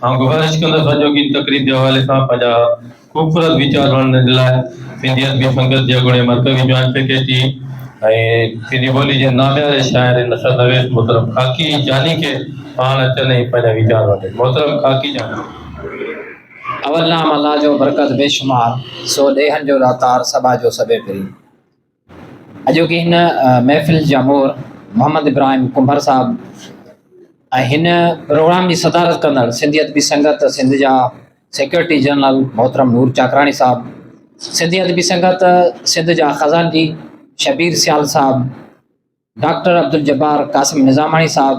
آئون گذارش ڪندس اڄوڪي هن تقريب جي حوالي سان پنهنجا خوبصورت ويچار ونڊڻ جي لاء سنڌي ادبي سنگت جي اڳوڻي مرڪزي جوائنٽ سيڪريٽري ۽ سنڌي ٻولي جي نامياري شاعر ۽ نثر نويس محترم خاڪي جاني کي پاڻ اچن ۽ پنهنجا ويچار ونڊين. محترم خاڪي جاني. اول نام الله جو برڪت بيشمار، سو ڏيهن جو ڏاتار سڀا جو سڀي پرين. اڄوڪي هن محفل جا مور محمد ابراهيم ڪنڀر صاحب ۽ هن پروگرام جي صدارت ڪندڙ سنڌي ادبي سنگت سنڌ جا سيڪريٽري جنرل محترم نور چاڪراڻي صاحب، سنڌي ادبي سنگت سنڌ جا خزانچي شبير سيال صاحب، ڊاڪٽر عبدالجبار قاسم نظاماڻي صاحب،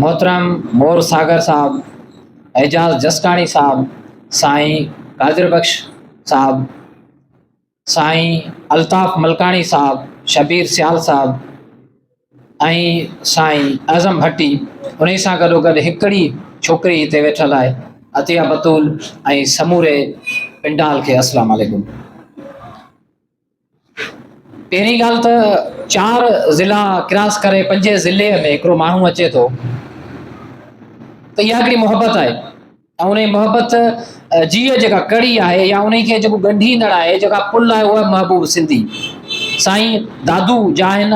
محترم مور ساگر صاحب، اعجاز جسڪاڻي صاحب، سائين قادر بخش صاحب، سائين الطاف ملڪاڻي صاحب، شبير سيال صاحب ۽ سائين اعظم ڀٽي انهي سان گڏو گڏ هڪڙي ڇوڪري هتي ويٺل آهي عطيه بتول ۽ سموري پنڊال کي السلام عليڪم. پهرين ڳالهه ته چار ضلعا ڪراس ڪري پنجين ضلعي ۾ هڪڙو ماڻهو اچي ٿو ته اها هڪڙي محبت آهي ۽ انهي محبت جي جيڪا ڪڙي آهي يا انهي کي جيڪو ڳنڍيندڙ آهي جيڪا پل آهي اها محبوب سنڌي سائين دادو جا آهن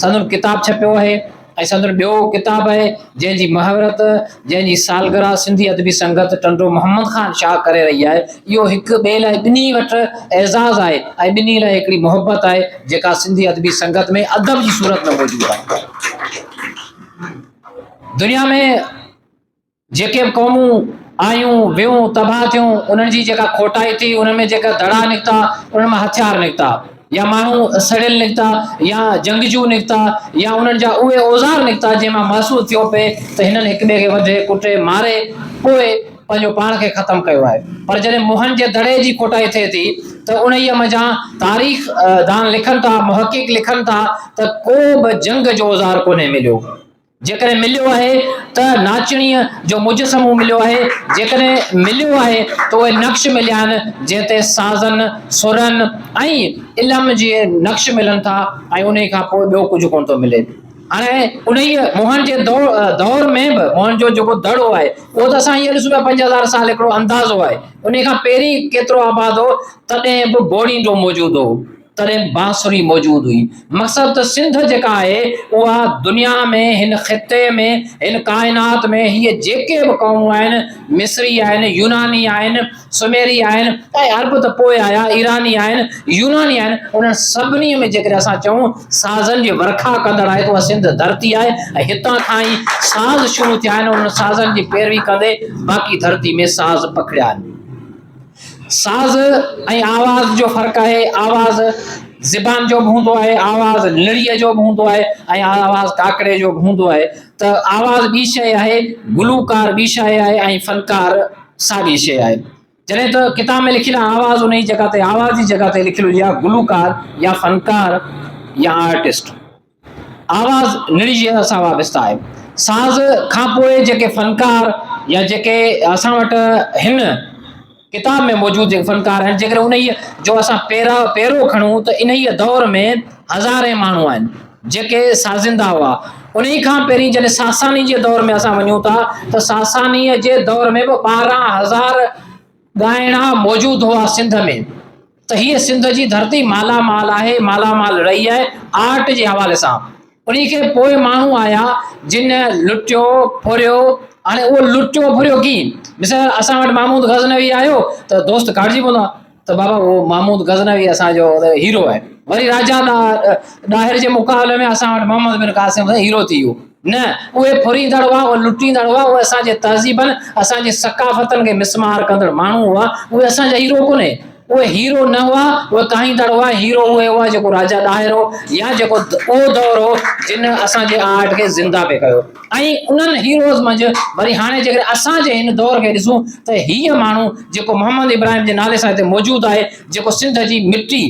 سندن ڪتاب ڇپيو آهي ۽ سندن ٻيو ڪتاب آهي جنهن جي مهورت جنهن جي سالگرهه سنڌي ادبي سنگت ٽنڊو محمد خان شاهه ڪري رهي آهي اهو هڪ ٻئي لاء ٻنهي وٽ اعزاز آهي ۽ ٻنهي لاء هڪڙي محبت آهي جيڪا سنڌي ادبي سنگت ۾ ادب جي صورت ۾ موجود آهي دنيا ۾ جيڪي به قومون آيون ويون تباهه ٿيون انهن جي جيڪا کوٽائي ٿي انهن ۾ جيڪا دڙا نڪتا انهن مان هٿيار نڪتا يا ماڻهو سڙيل نڪتا يا جنگجو نڪتا يا انهن جا اهي اوزار نڪتا جنهن مان محسوس ٿيو پئي ته هنن هڪ ٻئي کي وڍي ڪٽي ماري پوء پنهنجو پاڻ کي ختم ڪيو آهي پر جڏهن موهن جي دڙي جي کوٽائي ٿئي ٿي ته انهيء منجهان تاريخ دان لکن ٿا محقق لکن ٿا ته ڪو به جنگ جو اوزار ڪونهي مليو. جيڪڏهن مليو آهي ته ناچڻيء جو مجسمو مليو آهي، جيڪڏهن مليو آهي ته اهي نقش مليا آهن، جنهن تي سازن، سرن ۽ علم جي نقش ملن ٿا ۽ انهيء کان پوء ٻيو ڪجهه ڪونه ٿو ملي. هاڻي انهيء موهن جي دور ۾ به موهن جو جيڪو دڙو آهي، اهو ته اسان هينئر ڏسون پيا 5000 سال هڪڙو اندازو آهي، انهيء کان پهرين ڪيترو آباد هو، تڏهن به بوڙينڊو موجود هو. تڏهن بانسري موجود هئي. مقصد ته سنڌ جيڪا آهي اها دنيا ۾ هن خطي ۾ هن ڪائنات ۾ هيء جيڪي به قومون آهن مصري آهن، يوناني آهن، سميري آهن ۽ عرب ته پوء آيا، ايراني آهن، يوناني آهن انهن سڀني ۾ جيڪڏهن اسان چئون سازن جي ورکا ڪندڙ آهي ته اها سنڌ ڌرتي آهي ۽ هتان کان ئي ساز شروع ٿيا آهن انهن سازن جي پيروي ڪندي باقي ڌرتي ۾ ساز پکڙيا آهن. ساز ۽ آواز جو فرق آهي، آواز زبان جو به هوندو آهي، آواز نڙيء جو به هوندو آهي ۽ آواز ڪاڪڙي جو به هوندو آهي ته آواز ٻي شيء آهي، گلوڪار ٻي شيء آهي ۽ فنڪار ساڳي شيء آهي. جڏهن ته ڪتاب ۾ لکيل آهي آواز انهيء جڳهه تي آواز جي جڳهه تي لکيل هجي ها گلوڪار يا فنڪار يا آرٽسٽ. آواز نڙي جي سان وابسته آهي. ساز کان پوء جيڪي فنڪار يا جيڪي اسان وٽ هن ڪتاب ۾ موجود جيڪي فنڪار آهن جيڪڏهن انهيء جو اسان پيرا پيرو کڻون ته انهيء دور ۾ هزارين ماڻهو آهن جيڪي سازندا هئا. انهيء کان پهرين جڏهن ساساني جي دور ۾ اسان وڃون ٿا ته ساسانيء جي دور ۾ به 12,000 ڳائڻا موجود هئا سنڌ ۾. ته هيء سنڌ جي ڌرتي مالا مال آهي، مالا مال رهي آهي آرٽ جي حوالي سان. انهي کي پوء ماڻهو آيا جن لٽيو ڦريو، هاڻي اهو لٽيو ڦريو ڪيئن؟ مثال اسان وٽ محمود غزنوي آيو ته دوست ڪاٽجي پوندا ته بابا اهو محمود غزنوي اسان جو هيرو آهي. وري راجا ڏاهر جي مقابلي ۾ اسان وٽ محمد بن قاسم هيرو ٿي ويو. نه، اهي ڦريندڙ هئا، اهي لٽيندڙ هئا، اهي اسان جي تهذيبن، اسان جي ثقافتن کي مسمار ڪندڙ ماڻهو هئا، اهي اسان جا هيرو ڪونهي. اهي هيرو نه هئا، اهي ڪاهيندڙ هئا، هيرو اهي هئا جيڪو راجا ڏاهر هو يا جيڪو اهو دور هو جن اسان جي آرٽ کي زنده پئي ڪيو ۽ انهن هيروز منجهه وري هاڻي جيڪڏهن اسان جي هن دور کي ڏسون ته هيء ماڻهو جيڪو محمد ابراهيم جي نالي سان هتي موجود آهي، جيڪو سنڌ جي مٽي،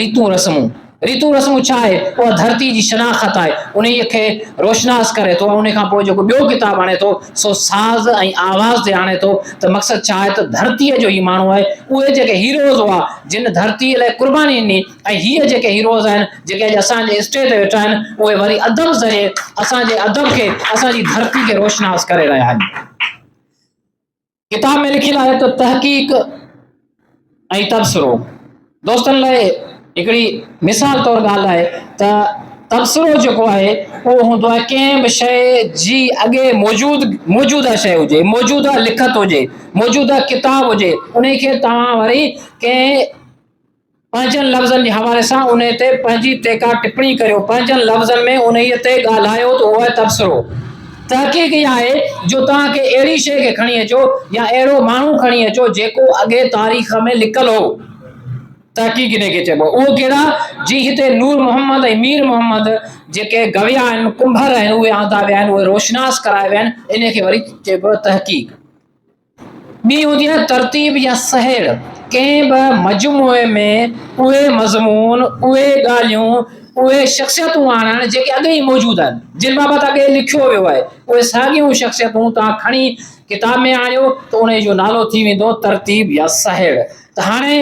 ريتون رسمون، ريتون رسمون ڇا آهي؟ اها ڌرتي جي شناخت آهي، انهيء کي روشناس ڪري ٿو ۽ ان کان پوء جيڪو ٻيو ڪتاب آڻي ٿو سو ساز ۽ آواز تي آڻي ٿو ته مقصد ڇا آهي ته ڌرتيء جو هي ماڻهو آهي، اهي جيڪي هيروز هئا جن ڌرتيء لاء قرباني ڏني ۽ هيء جيڪي هيروز آهن جيڪي اڄ اسان جي اسٽيج تي ويٺا آهن اهي وري ادب ذريعي اسان جي ادب کي اسان جي ڌرتي کي روشناس ڪري رهيا آهن. ڪتاب ۾ لکيل آهي ته تحقيق ۽ تبصرو دوستن لاء هڪڙي مثال طور ڳالهه آهي ته تبصرو جيڪو آهي اهو هوندو آهي ڪنهن به شيء جي اڳي موجود موجوده شيء هجي موجوده لکت هجي موجوده ڪتاب هجي ان کي توهان وري ڪنهن پنهنجن لفظن جي حوالي سان انهيء تي پنهنجي ٽيڪا ٽپڻي ڪريو، پنهنجن لفظن ۾ انهيء تي ڳالهايو ته اهو آهي تبصرو. تحقيق اها آهي جو توهان ڪنهن اهڙي شيء کي کڻي اچو يا اهڙو ماڻهو کڻي اچو جيڪو اڳي تاريخ ۾ لڪل هو. تحقيق انهيء کي چئبو آهي. اهو ڪهڙا؟ جي هتي نور محمد ۽ مير محمد جيڪي گويا آهن، ڪنڀر آهن، اهي آندا ويا آهن، اهي روشناس ڪرايا ويا آهن، انهيء کي وري چئبو آهي تحقيق. ٻي هوندي آهي ترتيب يا سهيڙ، ڪنهن به مجموعي ۾ اهي مضمون، اهي ڳالهيون، اهي شخصيتون آڻڻ جيڪي اڳي ئي موجود آهن، جن بابت اڳي لکيو ويو آهي، اهي ساڳيون شخصيتون توهان کڻي ڪتاب ۾ آڻيو ته انهي جو نالو ٿي ويندو ترتيب يا سهيڙ. ته هاڻي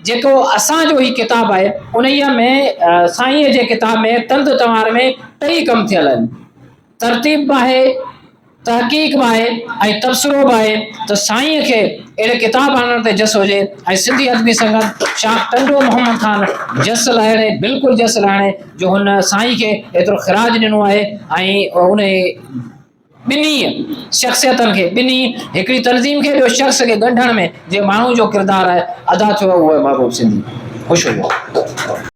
جيڪو اسان جو هي ڪتاب آهي انهيء ۾ سائينء جي ڪتاب ۾ تند تنوار ۾ ٽئي ڪم ٿيل آهن. ترتيب به آهي، تحقيق به آهي ۽ تبصرو به آهي ته سائينء کي اهڙي ڪتاب آڻڻ تي جس هجي ۽ سنڌي ادبي سنگت شاخ ٽنڊو محمد خان جس لاهڻي بلڪل جس لاهڻي جو هن سائين کي ايترو خراج ڏنو آهي ۽ ان ٻنهي شخصيتن کي ٻنهي هڪڙي تنظيم کي ٻيو شخص کي ڳنڍڻ ۾ جنهن ماڻهو جو ڪردار آهي ادا ٿيو آهي اهو آهي محبوب سنڌي خوش هجو.